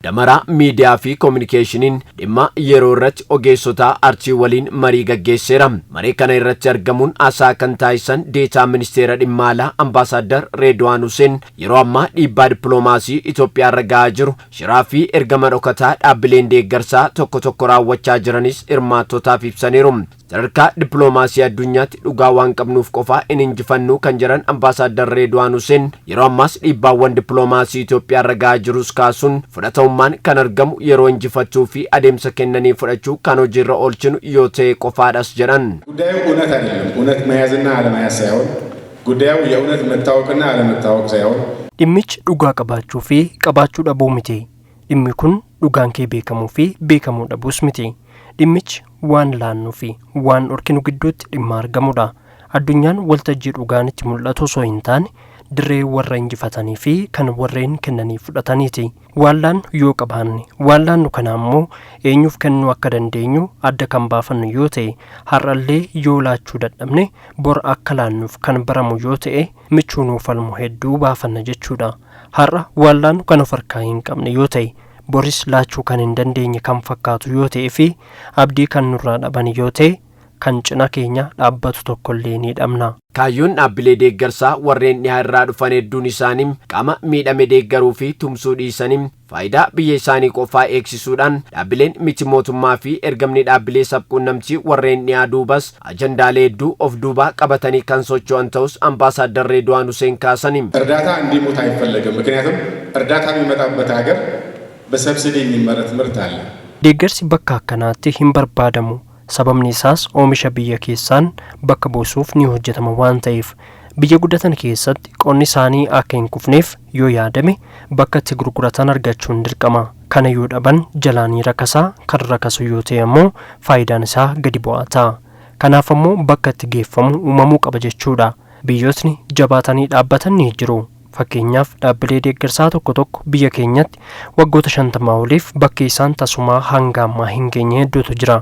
Damaraa miidiyaa fi koominikeeshiniin dhimma yeroo irratti ogeessota artii waliin marii gaggeesseera. Marii kana irratti argamuun haasaa kan taasisan deetaa ministeera dhimma alaa Ambaasaaddar Reedwaan Huseen, yeroo ammaa dhiibbaa dippiloomaasii Itoophiyaa irra gahaa jiru, shiraa fi ergama dhokataa dhaabbileen deeggarsaa tokko tokko raawwachaa jiranis hirmaattotaaf ibsaniiru. Sadarkaa dippiloomaasii addunyaatti dhugaa waan qabnuuf qofaa hin injifannu kan jedhan Ambaasaaddar Reedwaan Huseen, yeroo ammaas dhiibbaawwan dippiloomaasii Itoophiyaa irra gahaa jirus kaasuun, fudhatamummaan kan argamu yeroo injifachuu fi adeemsa kennanii fudhachuu kan hojiirra oolchinu yoo ta'e qofaadhas jedhan. ጉዳዩ እውነት አይደለም። እውነት መያዝና አለመያዝ ሳይሆን፣ ጉዳዩ የእውነት መታወቅና አለመታወቅ ሳይሆን፣ Dhimmichi dhugaa qabaachuu fi qabaachuu dhabuu miti. Dhimmi kun dhugaan kee beekamuu fi beekamuu dhabuus miti. Dhimmichi waan laannuu fi waan dhorkinu gidduutti dhimma argamudha. Addunyaan waltajjii dhugaan itti mul'atu osoo hin taane, dirree warra injifatanii fi kan warreen kennanii fudhataniiti. Waan laannu yoo qabaanne, waan laannu kana ammoo eenyuuf kennuu akka dandeenyu adda kan baafannu yoo ta'e, har'allee yoo laachuu dadhabne bor akka laannuuf kan baramu yoo ta'e, michuu nuuf falmu hedduu baafanna jechuudha. Har'a waan laannu kan of harkaa hin qabne yoo ta'e, boris laachuu kan hin dandeenye kan fakkaatu yoo ta'e fi abdii kan nurraa dhaban yoo ta'e, kan cina keenya dhaabbatu tokkollee ni dhabna. Kaayyoon dhaabbilee deeggarsaa warreen dhihaa irraa dhufan hedduun isaanii qaama miidhame deeggaruu fi tumsuu dhiisanii faayidaa biyya isaanii qofaa eegsisuudhaan, dhaabbileen miti mootummaa fi ergamni dhaabbilee sabquunnamtii warreen dhihaa duubas ajandaalee hedduu of duubaa qabatanii kan socho'an ta'us Ambaasaaddar Reedwaan Huseen kaasanii. እርዳታ እንዲሞት አይፈለግም። ምክንያቱም እርዳታ የሚመጣበት ሀገር በሰብሲዲ የሚመረት ምርት አለ። Deeggarsi bakka akkanaatti hin barbaadamu. Sababni isaas oomisha biyya keessaan bakka buusuuf ni hojjetama waan ta'eef. Biyya guddatan keessatti qonni isaanii akka hin kufneef yoo yaadame, bakka itti gurguratan argachuun dirqama. Kana yoo dhaban jalaanii rakasaa, kan rakasu yoo ta'e ammoo faayidaan isaa gadi bu'aa ta'a. Kanaaf ammoo bakka itti geeffamu uumamuu qaba jechuudha. Biyyootni jabaatanii dhaabbatan ni jiru. Fakkeenyaaf, dhaabbilee deeggarsaa tokko tokko biyya keenyatti waggoota 50 oliif bakki isaan tasumaa hanga ammaa hin geenye hedduutu jira.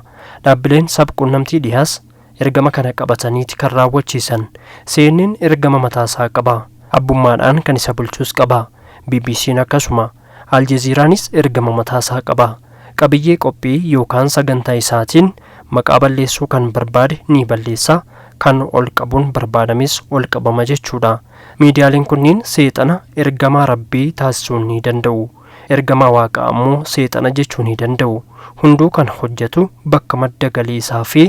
Dhaabbileen sabquunnamtii dhiyaas ergama kana qabataniiti kan raawwachiisan. CNN ergama mataasaa qaba. Abbummaadhaan kan isa bulchus qaba. BBC'n akkasuma. Aljeziiraanis ergama mataasaa qaba. Qabiyyee qophii yookaan sagantaa isaatiin maqaa balleessuu kan barbaade ni balleessa, kan ol qabuun barbaadames ol qabama jechuudha. Miidiyaaleen kunniin seexana ergamaa rabbii taasisuu ni danda'u. Ergamaa waaqaa ammoo seexana jechuu ni danda'u. Hunduu kan hojjetu bakka madda galii isaa fi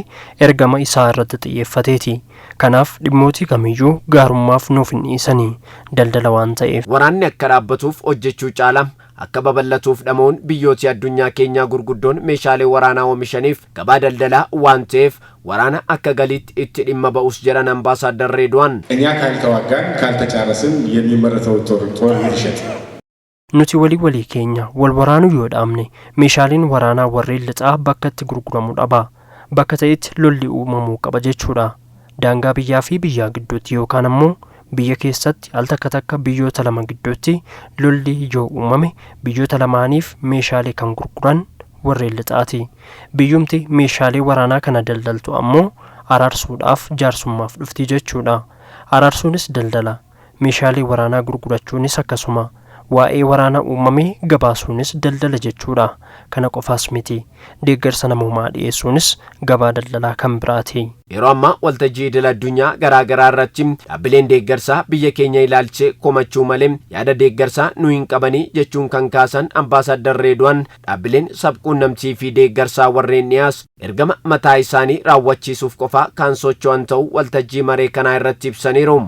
ergama isaa irratti xiyyeeffateeti. Kanaaf dhimmootii kamiyyuu gaarummaaf nuuf hin dhiisanii, daldala waan ta'eef. Waraanni akka dhaabbatuuf hojjechuu caala akka babal'atuuf dhama'uun biyyooti addunyaa keenyaa gurguddoon meeshaalee waraanaa oomishaniif gabaa daldalaa waan ta'eef, waraana akka galiitti itti dhimma ba'us jedhan Ambaasaaddar Reedwaan. እኛ ካልተዋጋን ካልተጫረስን የሚመረተው ጦር ጦር ይሸጥ Nuti walii walii keenya wal waraanuu yoo dhaabne, meeshaaleen waraanaa warreen lixaa bakka itti gurguramu dhaba. Bakka ta'etti lolli uumamuu qaba jechuudha. Daangaa biyyaa fi biyyaa gidduutti yookaan ammoo biyya keessatti al takka takka biyyoota lama gidduutti lolli yoo uumame, biyyoota lamaaniif meeshaalee kan gurguran warreen lixaati. Biyyumti meeshaalee waraanaa kana daldaltu ammoo araarsuudhaaf jaarsummaaf dhufti jechuudha. Araarsuunis daldala. Meeshaalee waraanaa gurgurachuunis akkasuma. Waa'ee waraana uumamee gabaasuunis daldala jechuudha. Kana qofaas miti, deeggarsa namoomaa dhiyeessuunis gabaa daldalaa kan biraati. Yeroo ammaa waltajjii idil addunyaa garaa garaa irratti dhaabbileen deeggarsaa biyya keenya ilaalchee komachuu malee yaada deeggarsaa nu hin qabanii jechuun kan kaasan Ambaasaaddar Reedwaan, dhaabbileen sabquunnamtii fi deeggarsaa warreen dhiyaas ergama mataa isaanii raawwachiisuuf qofa kan socho'an ta'uu waltajjii maree kanaa irratti ibsaniiru.